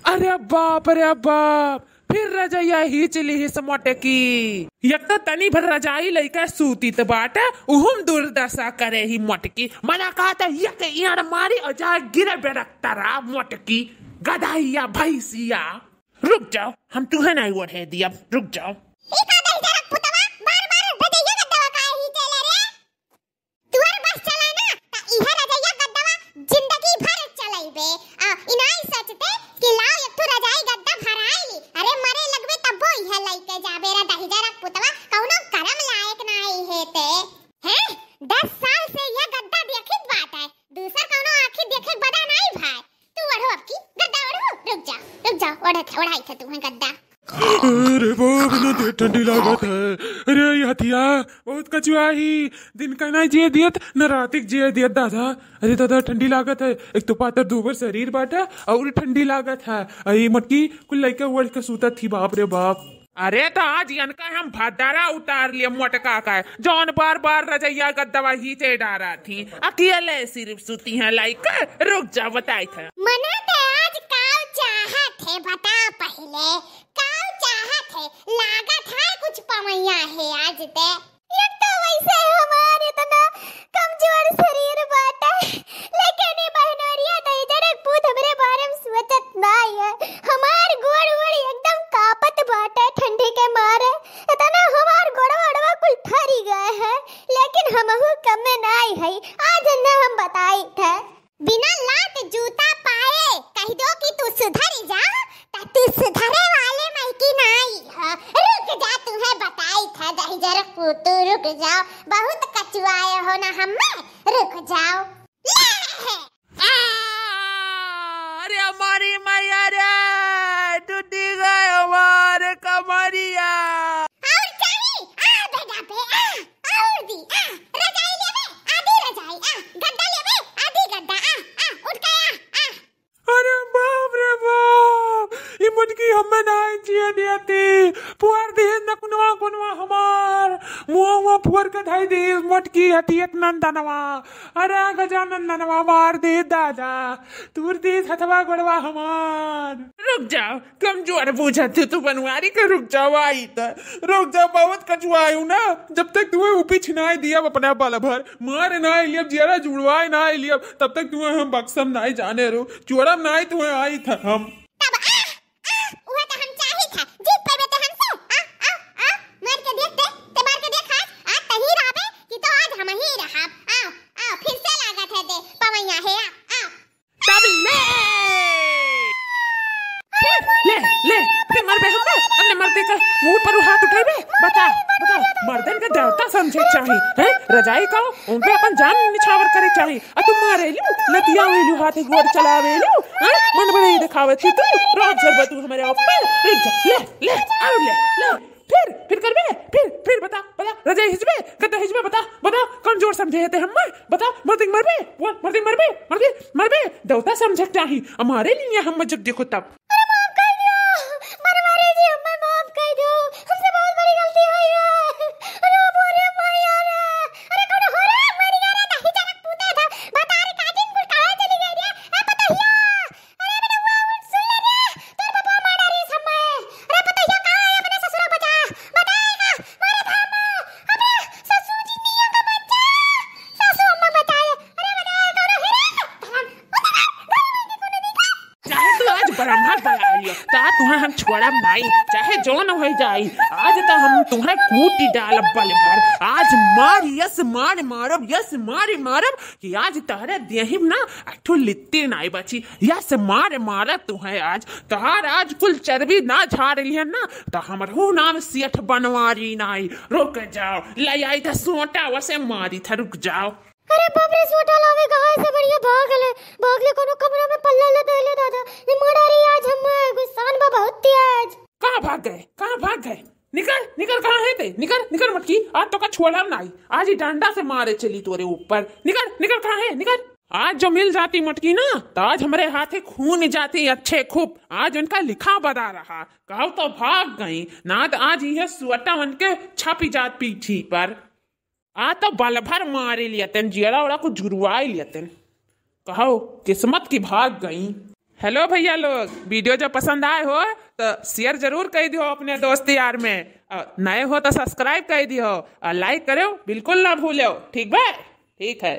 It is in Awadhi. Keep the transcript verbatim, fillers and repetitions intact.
अरे बाप रे बाप, फिर रजइया हीच लिहिस मोटकी। एक तो तनी भर रजाई लइके सूतित बाटे, उहुम दुर्दशा करे ही मोटकी। मना कहत एक इयार मारी और जा गिरे बेरक तरा मोटकी, गदहिया भैंसिया। रुक जाओ, हम तुहे नाहीं ओढ़े दियब, रुक जाओ। ई का दहिजरक पुतवा, बार बार रजइया गद्दवा काहे हीचेले रे? तुहर बस चले ना, त इहे रजइया गद्दवा जिंदगी भर चलइबे। आ, ई नाहीं सोचते कि लाओ एक ठो रजाई गद्दा भराई ली। अरे मरे लगबे तब्बो इहे लइके जाबे रे दहिजरक पुतवा, कउनो करम लायक नाहीं है ते। हैं? दस साल से इहे गद्दा देखित बाटे, दूसर कउनो आँखी देखे बदा नाहीं भाई। तू ओढ़ो अब की गद्दा ओढ़ो, रुक जा, रुक जा, ओढ़त, ओढ़ाई था तुहे गद्दा। अरे बाप, न दे ठंडी लागत है। अरे ये हथिया बहुत कचुआही, दिन का ना जिए दियत, न रातिक जिए दियत दादा। अरे दादा ठंडी लागत है, एक तो पातर दूबर शरीर बाटा और ठंडी लागत है। अरे मोटकी कुल लइके ओढ़ के सूतत थी, बाप रे बाप। अरे तो आज इनका हम भद्दरा उतार लिए मोटका का, जौन बार बार रजइया गद्दवा हीचे डारा थी, अकेले सिर्फ सूती हैं लइके। रुक जा बताई था। मना ते आज काव चाहत है बता पहिले, काव चाहत है, लागत है कुछ पवैया है आज ते। एक तो वैसे हमार इतना कमजोर शरीर बाटे, लेकिन ई बहनोरिया दहिजरक पूत हमरे बारे में सोचत नाहीं है। हमार गोड़ वोड़ एकदम कांपत बाटे ठंडी के मारे, इतना हमार गोड़वा ओड़वा कुल ठरी गए हैं, लेकिन हमहू कमे नाहीं है। आज इन्हें हम बताई थे। बिना लात जूता पाए कहि दो कि तू सुधरि जा, त तू सुधरे वाले मइकी नाहीं ह। रुक जा, तुहे बताई था दहिजर पूतू, रुक जाओ, बहुत कचुआए हो ना हम्मे, रुक जाओ। ले! आ! अरे हमारी मैया रे, टूटी गए हमारे कमरिया। और चाही? आ बेटा बे, आ, और दी, आ, रजाई लेबे, आधी रजाई, आ, गद्दा लेबे, आधी गद्दा, आ, आ, उठ के आ, आ। अरे बाप रे बाप, ई मोटकी हमें ना जिए दियती, पुअर दिए नकुनवा कुनवा हमार, मुआ मुआ पुअर के धई दी मोटकी हती एक नंदनवा। अरे गजानंदनवा मार दे दादा, तूर दे हथवा गोड़वा हमार। रुक जाओ, कमजोर बूझत हो तू बनवारी के, रुक जाओ, आई त रुक जाओ, बहुत कचुआयू ना। जब तक तुहे ऊपी छिनाई दियब अपना बल भर, मार नाई लियब, जियरा जुड़वाई नाई लियब, तब तक तुहे हम बक्सम नाई जाने रो, चोरम नाई तुहे आई था हम। तब आ, आ, उहे त हम चाही था, जीत पइबे ते हमसे, आ, आ, आ, मार के देख ते, ते मार के देख आज, आज तही रहबे कि तो आज हमही रहब, आओ, आओ, फिर से लागत है दे, पवैया है, आ, आओ। तब ले। ले, ले, फिर मरबे हमरे, हमने मर्दे का मुंह पर हाथ उठइबे। बता, बता, मर्दन के देवता समझे चाही, हैं? रजाई का, उन पे अपन जान निछावर करे चाही। आ तू मारेलू, लतियावेलू, हाथे गोड़ चलावेलू, हैं? मन बड़े दिखावत ही तू, रोज जरबा तू हमरे ऊपर। रुक जा, ले, ले, और ले, ले। फिर, फिर करबे? फिर, फिर बता, बता, रजाई हिजबे? गद्दा हिजबे? बता, बता, कमजोर समझे है ते हम्मे? बता, मर्दिंग मरबे? बोल, मर्दिंग मरबे? मर्दिंग मरबे? देवता समझे चाही, हमारे लिए हम जब देखो तब। अरे माफ कर दो, बनवारी जी, हमें माफ कर दो, हमसे बहुत बड़ी गलती हुई है। अरे बाप रे, माई, अरे, अरे कौन हो रे? मर गया रे, दहिजरक पूता था, बता रे, काटिन कुल कहाँ चली गई रे? ए पतहिया, अरे बेटा, वो सुन ले रे, तोर बाप मार डारी समय। अरे पतहिया कहाँ है, अपने ससुरा बचा, बताएगा, मारे थामा, अबे ससुर जी मियाँ का बच्चा, सासू अम्मा बताए, अरे बेटा, कौन है रे? चाहे तू आज ब्रह्मा बना लियो, ता तुहे हम छोड़ब नाई, चाहे जौन हो जाई, आज तो हम तुहे कूटी डालब बल भर। आज मार यस मार मारब, यस मार मारब कि आज तहरे देहिम ना एक ठो लित्ती नाई बची। यस मार मारब तुहे आज, तहार आज कुल चर्बी ना झाड़ लिहन ना, तो हमरहू नाम सेठ बनवारी नाई। रुक जाओ, ले आई था सोटा, वसे मारी था, रुक जाओ। अरे बाप रे, सोटा लावे कहाँ से बढ़िया भाग ले, भाग ले, कोनो कमरा में पल्ला ले दे ले दादा। ये मारा रे आज हम गुस्सान बा बहुत तेज। कहाँ भाग गए, कहाँ भाग गए? निकल, निकल, कहाँ है ते? निकल, निकल मटकी, आज तो का छोड़ा नाई, आज ही डंडा से मारे चली तोरे ऊपर। निकल, निकल, कहाँ है? निकल। आज जो मिल जाती मटकी ना, तो आज हमरे हाथे खून जाती अच्छे खूब। आज उनका लिखा बदा रहा, कहू तो भाग गई, ना तो आज यह सोटा उनके छपी जात पीठी पर। आ तो बल भर मारी लियतन, जियरा ओड़ा को जुरवाई लियतन। कहो, किस्मत की भाग गई। हेलो भैया लोग, वीडियो जो पसंद आए हो तो शेयर जरूर कर दियो अपने दोस्त यार में, और नए हो तो सब्सक्राइब कर दियो, और लाइक करो बिल्कुल ना भूलो, ठीक बा? ठीक है।